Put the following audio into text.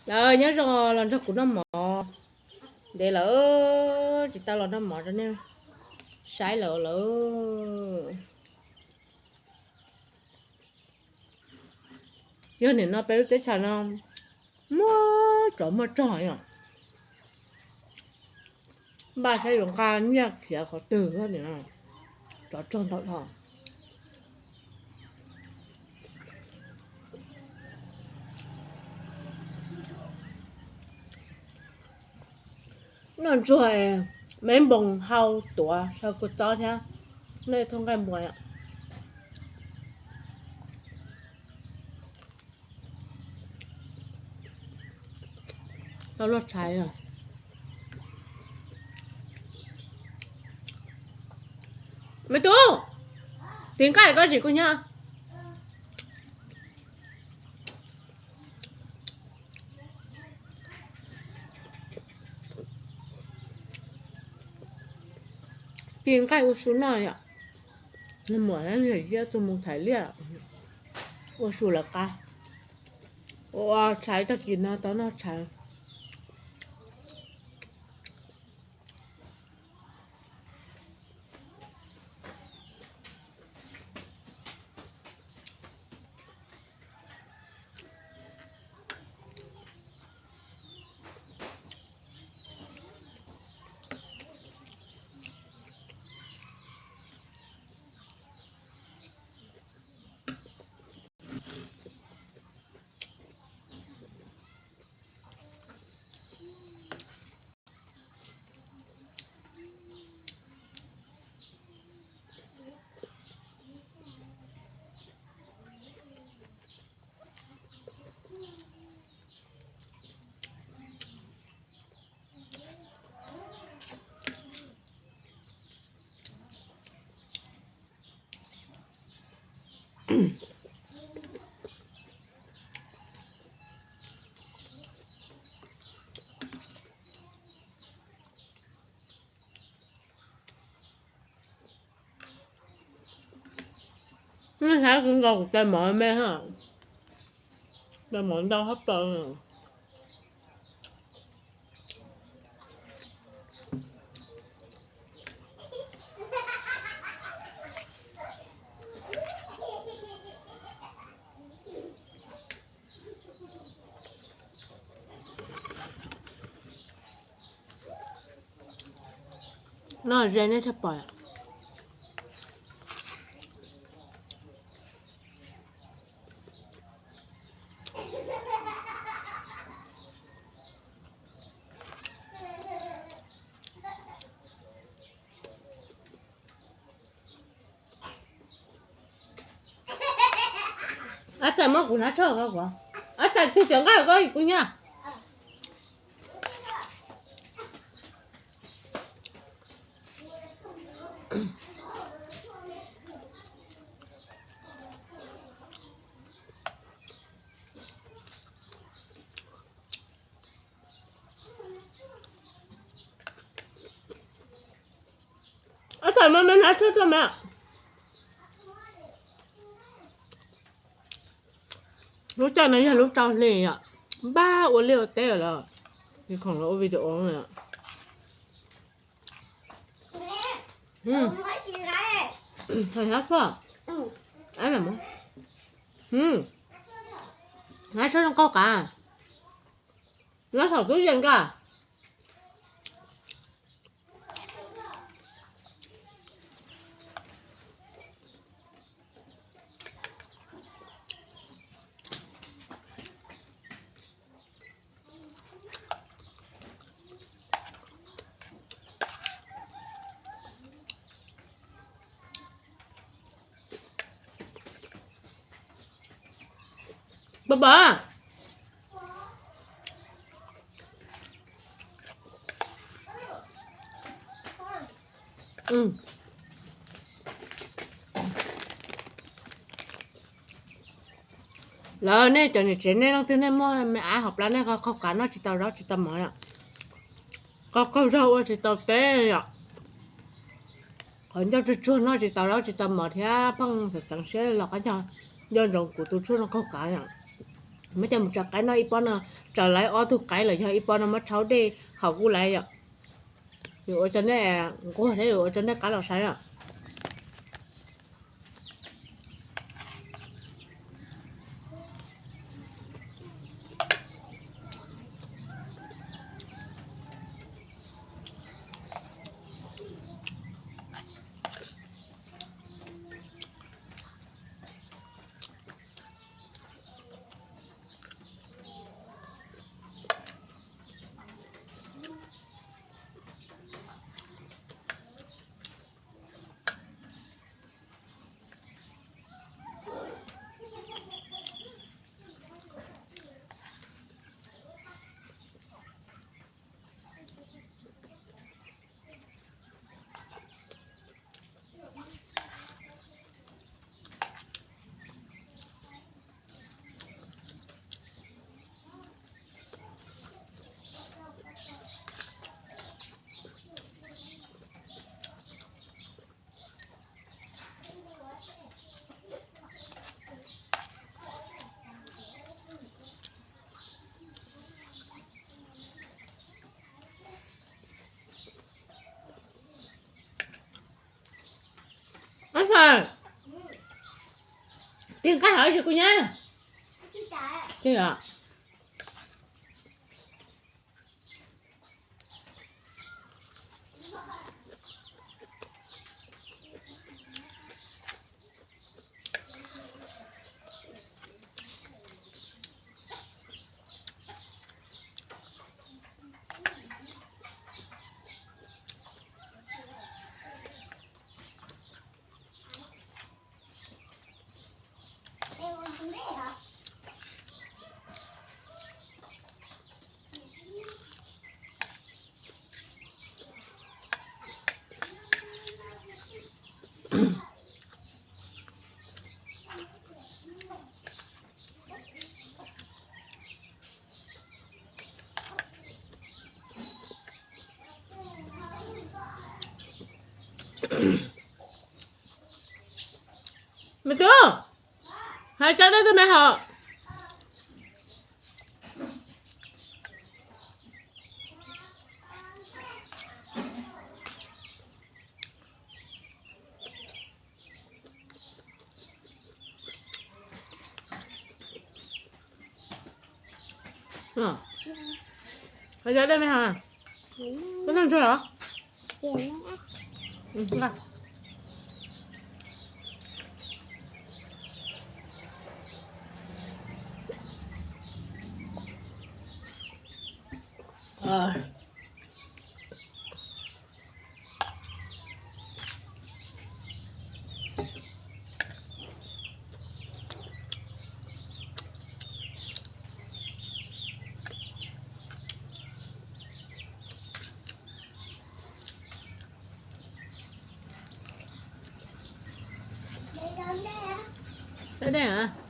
Lawv nyob zoo los nrog kuv noj mov. Ntev lawm tsis tau los noj mov rau nej saib lawm lawm. Yog nim no peb lub teb chaws no muaj tsov muaj rog yom. Npaj saib yuav nqa nyiaj khiav qhov twg, tsov rog ntau dhau. Noj ntsuag, me npoos hau tuav saw kua txob thiab, noj thooj nqaij npua. Tau loj tshais. Me tub, tiv nqaij koj tsis kuj nyob. Tiv nqaij ua su noj yom. Muam yog iab tuaj mus thaiv liaj, ua su lawv qab, ua tshais tag kis no tau noj tshais. Nej saib kuv nkaus kuv tais mov me, tais mov ntau hab plaws. Noj ze nej thiaj pom. Ab txawm muab kuv hnab tshuaj ko kuv. Ab txawm tus cov nqaij ko kuv nyiam. Ab txawm muab me hnab tshuaj tuaj mas. Lub caij no yog lub rau hli yom, npaj ua liaj ua teb lawm, ces khoom los ua video. Hnab tshuaj, hnab tshuaj zoo qaug qav, nyob saum tub yees koj. Pom pom. Lawv nej cov niam tsev nej leej twg nej muaj me ab hauv plab nej qaug qaug qav noj tsis tau zaub tsis tau mov, qaug qaug zog ua tsis tau teb yom. Qhov ncauj tsuag tsuag noj tsis tau zaub tsis tau mov thiab pheej xeev xeev siab los qab nco, nco ntsoov kuv tus tshuaj no qaug qav yom. Muab coj mus tsaws qaib no ib pob no, tsaws lawv ob tug qaib los yog ib pob no muab rhaub dej haus kuj lawv yom. Yuav ua rau nej nquag thiab yuav ua rau nej qab los saib os. Tig nqaij hauv ib sim kuv nyab. Me tub, hais cov dej tuaj me hom. Hais cov dej me hom. Koj noj ntsuag los? Dej a.